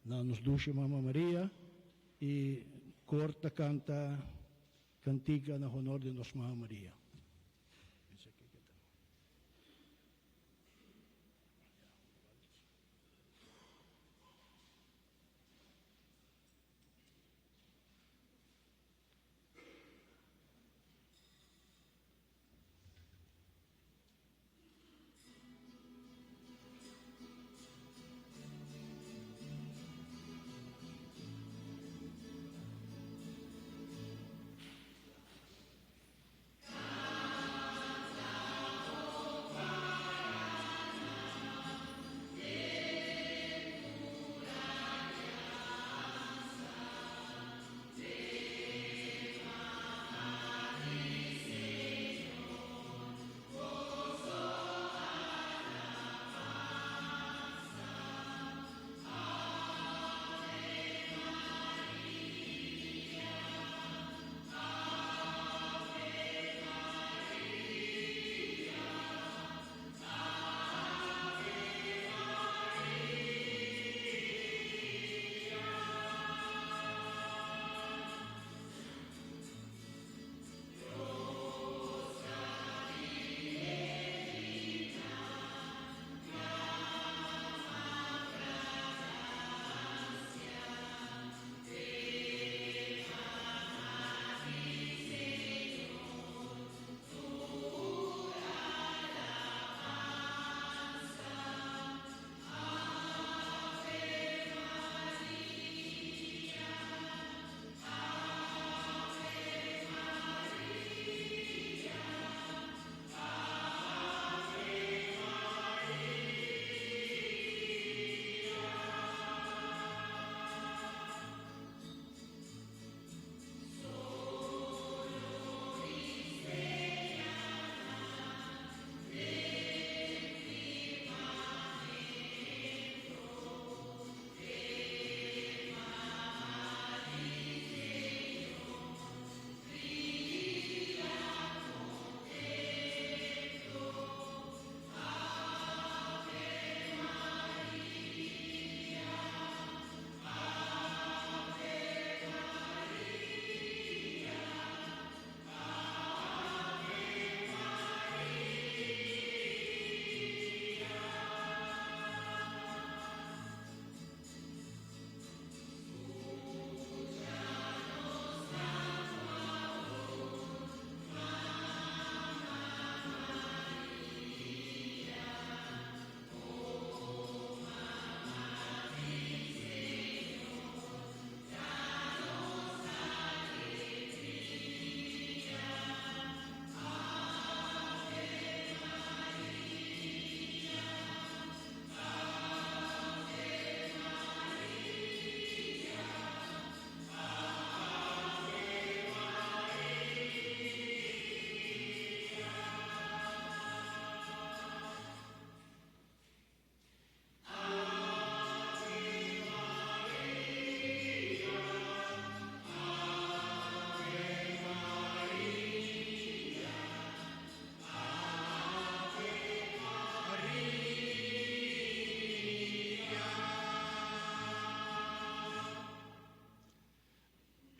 na nos dushi Mama Maria i kor ta kanta kantika na honor di nos Mama Maria.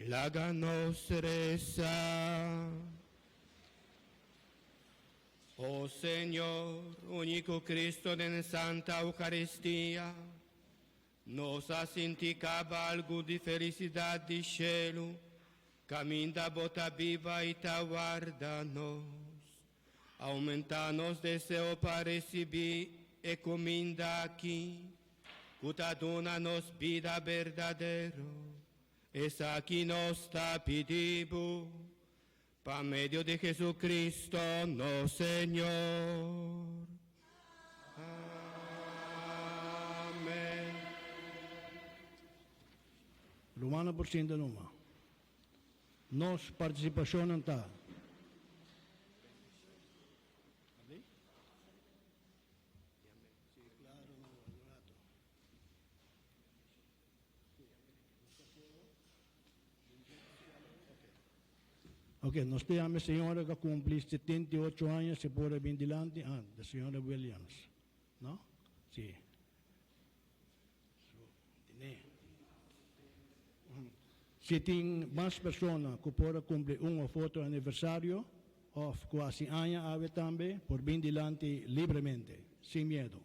Laga nos resa. Oh Señor, único Cristo den Santa Eucaristia, nos a sinti caba algo di felicidad di cielo, caminda Bo ta biba y ta warda nos. Aumenta nos deseo pa recibi e cuminda aki, cu ta duna nos bida berdadero. Esaki nos ta pidi Bo, pa medio di Jesucristo nos Señor. Amen. Rumannan por sinta numa. Nos partisipashonnan ta. Ok, nos ta yama e señora ku a kumpli 78 aña si por a bin dilanti. Ah, de señora Williams, no? Si. Si tin mas persona ku por a kumpli un òf otro aniversario òf ku hasi aña awe tambe por bin dilanti libremente, sin miedu.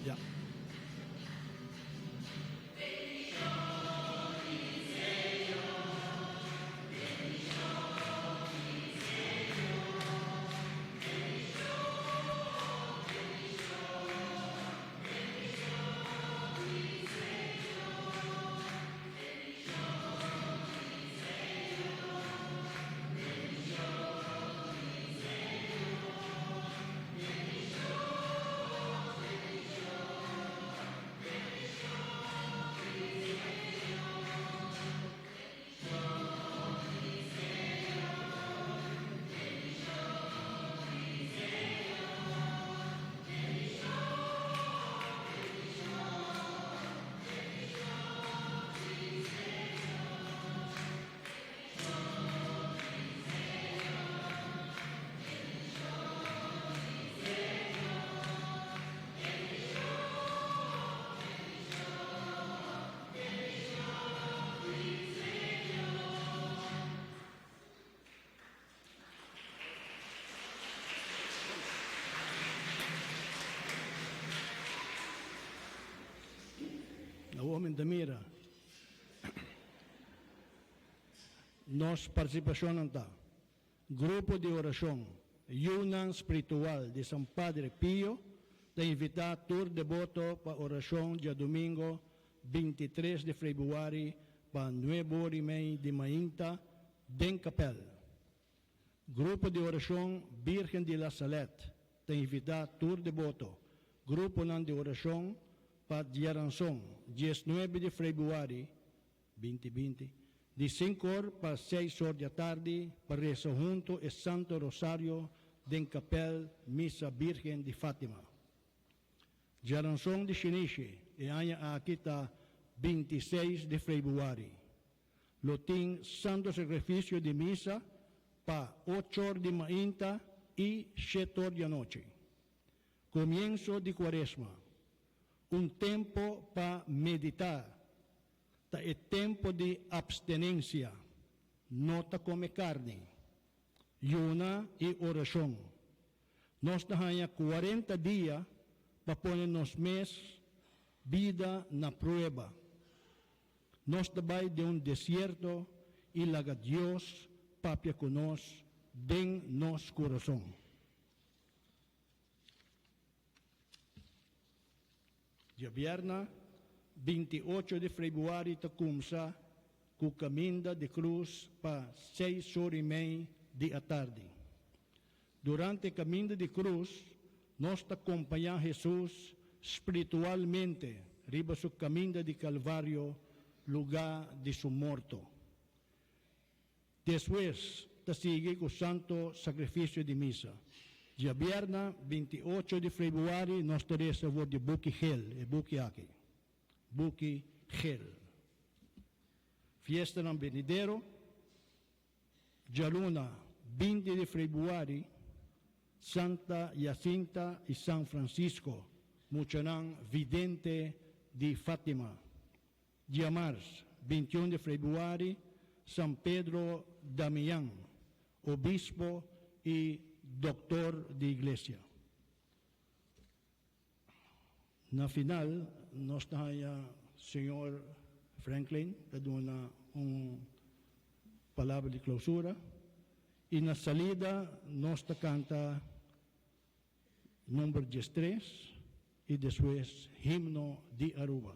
Ja. Awor mi ta mira nos partisipashonnan ta, Grupo di Orashon Yunan Spritual di San Padre Pio ta invitá tur deboto pa orashon djadumingo 23 di febrüari pa nuebe or i mei di mainta den kapèl. Grupo di Orashon Birgen di La Salette ta invitá tur deboto, gruponan di orashon pa diaranson 19 di febrüari 2020, di sinku or pa seis or di atardi pa resa hunto e Santo Rosario den Kapèl Misa Birgen di Fatima. Djaranson di Shinishi e aña aki ta 26 di febrüari. Lo tin Santo Sakrifisio di Misa pa ocho or di mainta i shete or di anochi. Komienso di Kuaresma, un tempo pa meditá, ta e tempo di apstenensia, no ta kome karni, yuna i orashon. Nos ta haña 40 dia pa pone nos mes bida na prueba. Nos ta bai den un desierto i laga Dios papia ku nos den nos kurason. Djabièrna 28 di febrüari ta kumsa ku Kaminda di Krus pa seis or i mei di atardi. Durante Kaminda di Krus nos ta kompañá Hesus spiritualmente riba su kaminda di Kalvario, lugá di su morto. Despues ta sigui ku Santo Sakrifisio di Misa. Djabièrna 28 di febrüari nos ta resa for di Buki Gel, e buki aki, Buki Gel. Fiestanan benidero, Djaluna 20 di febrüari, Santa Jacinta i San Francisco, muchanan vidente di Fatima. Diamars 21 di febrüari, San Pedro Damian, obispo i. Doctor di Iglesia. Na final nos ta haña señor Franklin ta duna un palabra di clausura y na salida nos ta canta number 13 y despues himno di Aruba.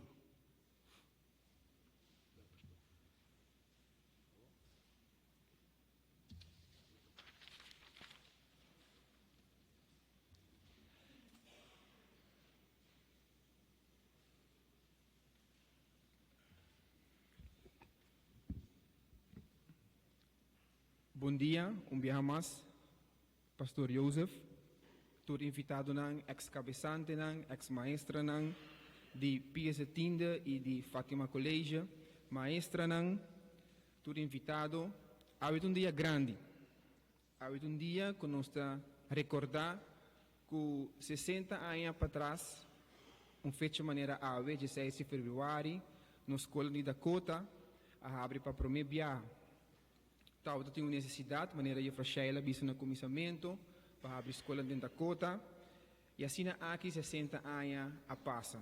Bon dia, un biaha mas, Pastor Joseph, tur invitadonan, ex-cabesantenan, ex-maestranan di Pius X y di Fatima College, maestranan, tur invitado. Awe ta un dia grandi. Awe ta un dia ku nos ta rekordá ku 60 aña patras, un fecha manera awe, 16 di febrüari, nos skol di Dakota a habri pa promé biaha. Tabata tin un nesesidat, manera Jufra Sheila a bisa na kuminsamentu, pa habri skolnan den Dakota, i asina aki 60 aña a pasa.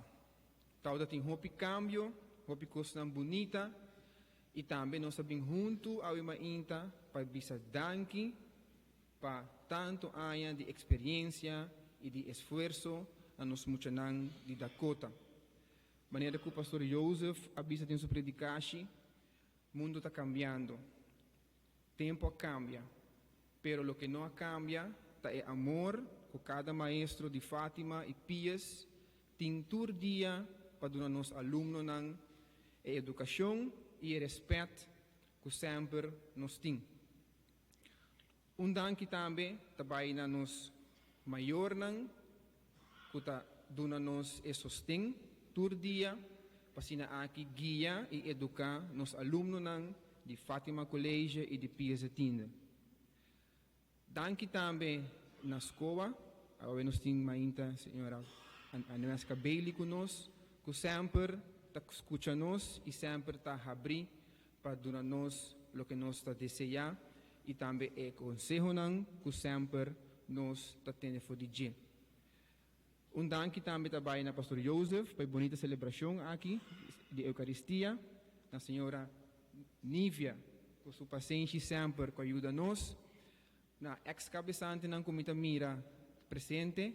Tabata tin hopi kambio, hopi kosnan bunita, i tambe nos a bin huntu awe mainta pa bisa danki pa tantu aña di eksperensia i di esfuerso na nos muchanan di Dakota. Manera ku Pastor Joseph a bisa den su predikashi, Mundu ta kambiando. Tempu a kambia. Pero loke no a kambia ta e amor ku kada maestro di Fatima i Pius tin tur dia pa duna nos alumnonan e edukashon i e rèspèt ku semper nos tin. Un danki tambe ta bai na nos mayornan ku ta duna nos e sosten tur dia pa asina aki guia i eduká nos alumnonan di Fatima College i di Pius X. Danki tambe na SCOA, awe nos tin mainta señora Anueska Bailey ku nos, ku semper ta skucha nos i semper ta habrí pa duna nos loke nos ta deseá i tambe e konsehonan ku semper nos ta tene for di dje. Un danki tambe ta bai na Pastor Joseph pa e bunita selebrashon aki di Eukaristia, na señora Nivia ku su pasenshi semper ku a yuda nos, na eks kabesantenan ku mi ta mira presente,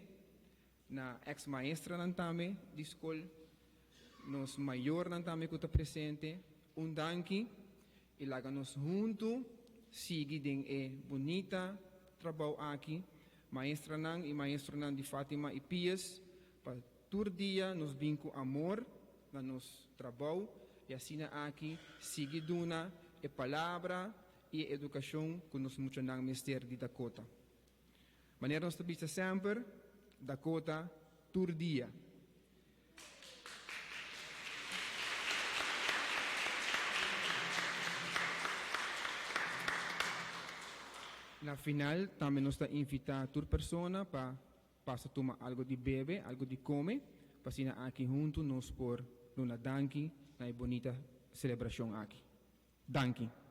na eks maestranan tambe di skol, nos mayornan tambe ku ta presente, un danki i laga nos huntu sigui den e bunita trabou aki, maestranan i maestronan di Fatima i Pius, pa tur dia nos bin ku amor na nos trabou i asina aki sigui duna e palabra i e edukashon ku nos muchanan mester di Dakota. Manera nos ta bisa semper, Dakota tur dia. Na final tambe nos ta invita tur persona pa pasa tuma algo di bebe, algo di come, pa asina aki hunto nos por duna danki na e bunita celebracion aki. Danki.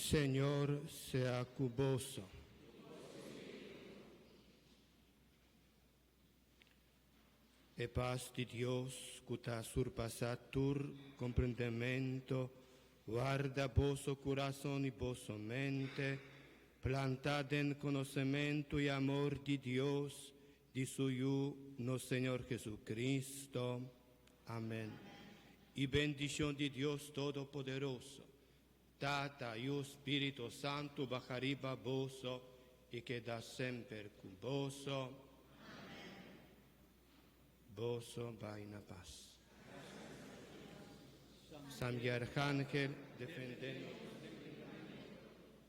Señor sea ku boso. E pas di Dios ku ta surpasá tur komprendementu, warda boso kurason i boso mente, plantá den konosementu i amor di Dios, di su Yu, nos Señor Jesucristo. Amèn. I bendishon di Dios Todopoderoso, Tata, Yu, Spiritu Santu baha riba boso i keda semper ku boso. Boso bai na pas. San Arcángel, defendenos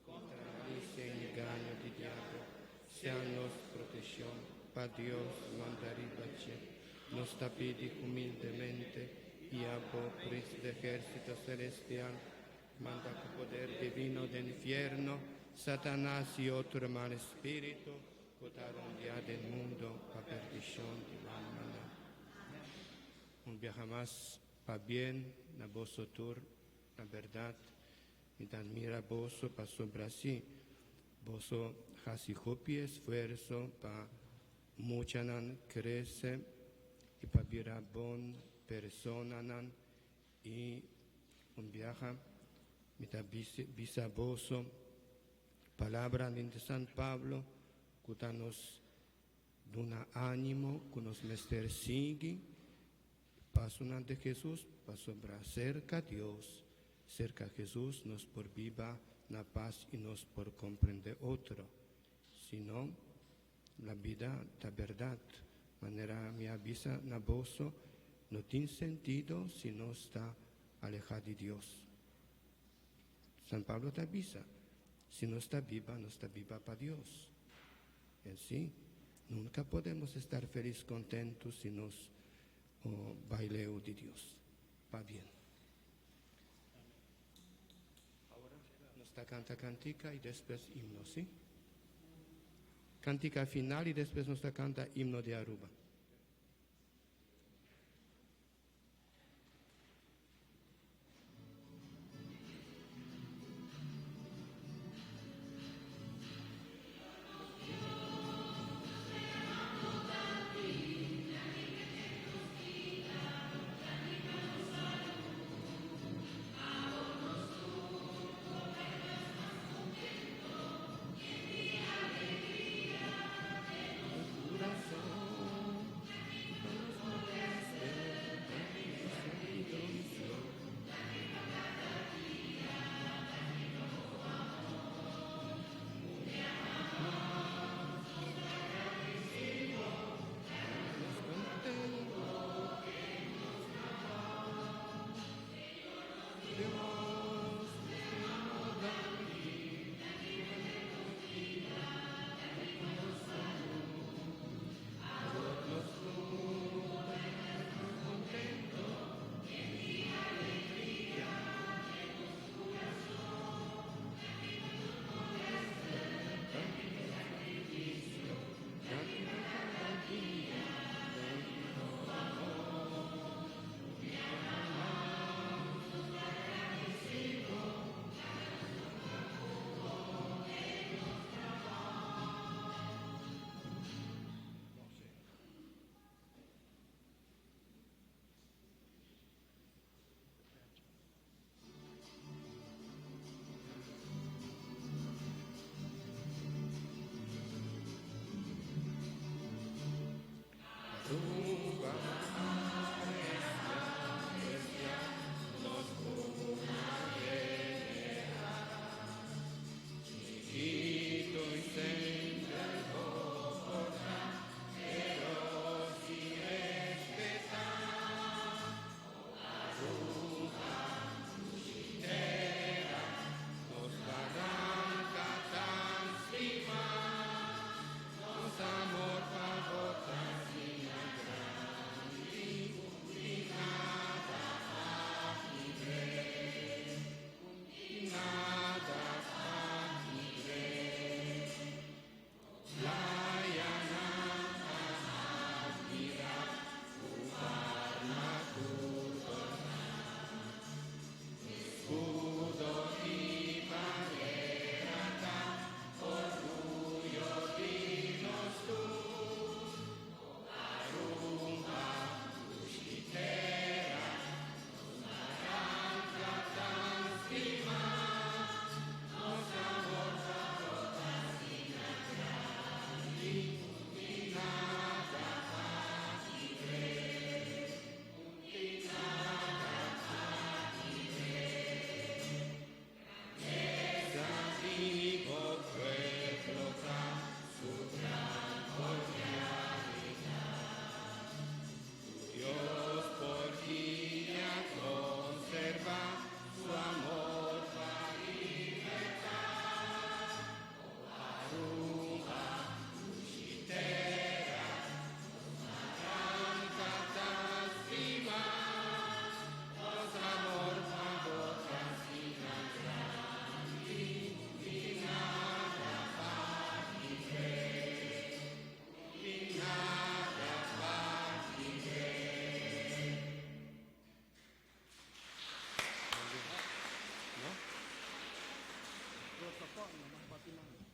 contra malicia y engaño di diablo, sea nos protección. Pa Dios manda riba dje. Nos ta pidi humildemente i abo, Prins di ehérsito selestial, manda ku poder divino den infierno Satanas i otro mal spiritu ku ta rondiá den mundu pa perdishon di almanan. Un biaha mas, pabien na boso tur. Na bèrdat, mi ta admirá boso pasobra sí, boso hasi hopi esfuerso pa muchanan krese i pa bira bon personanan i un biaha mi ta bisa boso palabranan di San Pablo ku ta nos duna ánimo ku nos mester sigui pasonan di Hesus pasobra serka Dios, serka Hesus nos por biba na pas i nos por komprendé otro. Si no, la bida ta bèrdat, manera mi a bisa na boso, no tin sentido si nos ta alehá di Dios. San Pablo ta bisa, si nos ta biba, nos ta biba pa Dios. En sí, nunca podemos estar feliz contentos si nos bai leu di Dios. Pabien. Awor nos ta canta cantica y despues himno, sí? Cantica final y despues nos ta canta himno di Aruba. No mag bati man.